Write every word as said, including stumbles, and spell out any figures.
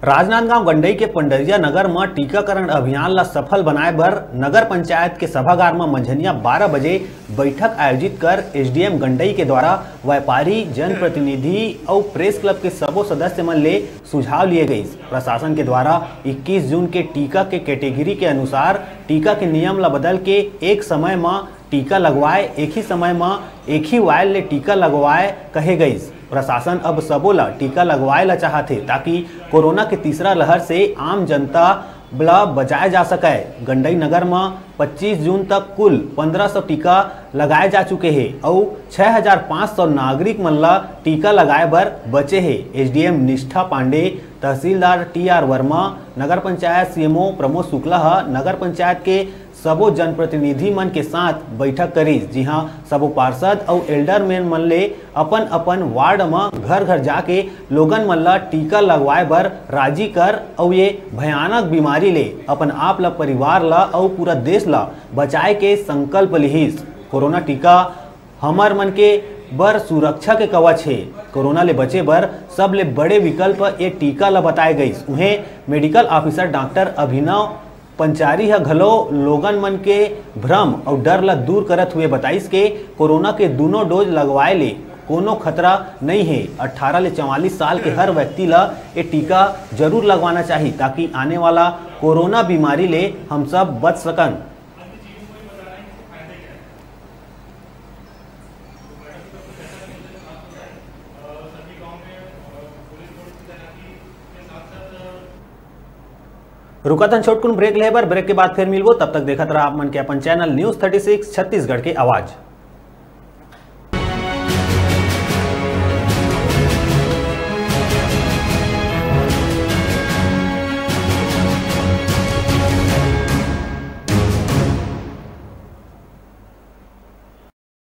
राजनांदगांव गंडई के पंडरिया नगर म टीकाकरण अभियान ला सफल बनाए बर नगर पंचायत के सभागार म मंझनिया बारह बजे बैठक आयोजित कर एसडीएम गंडई के द्वारा व्यापारी, जनप्रतिनिधि अउ प्रेस क्लब के सबो सदस्य मन ले सुझाव लिए गइस। प्रशासन के द्वारा इक्कीस जून के टीका के कैटेगरी के अनुसार टीका के नियम ला बदल के एक समय म टीका लगवाए, एक ही समय म एक ही वायल ले टीका लगवाए कहे गइस। प्रशासन अब सबो ला टीका लगवाए ला चाहथे, ताकि कोरोना के तीसरा लहर से आम जनता ला बचाए जा सकय। गंडई नगर म पच्चीस जून तक कुल पंद्रह सौ टीका लगाए जा चुके हे अउ छह हजार पाँच सौ नागरिक मन ला टीका लगाए बर बचे हे। एसडीएम निष्ठा पांडे, तहसीलदार टीआर वर्मा, नगर पंचायत सीएमओ प्रमोद शुक्ला ह नगर पंचायत के सबो जनप्रतिनिधि मन के साथ बैठक करिस, जिहां सबो पार्षद अउ एल्डरमैन मन ले अपन-अपन वार्ड म घर-घर जाके लोगन मन ल टीका लगवाए बर राजी कर अउ ये भयानक बीमारी ले अपन आप ल, परिवार ल अउ पूरा देश ल बचाए के संकल्प लिहिस। कोरोना टीका हमर मन के बर सुरक्षा के कवच हे। कोरोना ले बचे बर सबले बड़े विकल्प ये टीका ल बताए गइस। उहें, मेडिकल ऑफिसर डॉक्टर अभिनव पंचारी ह घलो लोगन मन के भ्रम अउ डर ल दूर करत हुए बताइस के कोरोना के दूनों डोज लगवाए ले कोनो खतरा नइ हे। अठारह ले चवालीस साल के हर व्यक्ति ल ये टीका जरूर लगवाना चाही, ताकि आने वाला कोरोना बीमारी ले हम सब बच सकन। रुकत हन छोटकुन ब्रेक ले बर। ब्रेक के बाद फिर मिलबो, तब तक देखत रहा आप मन के अपन channel news thirty six Chhattisgarh के आवाज।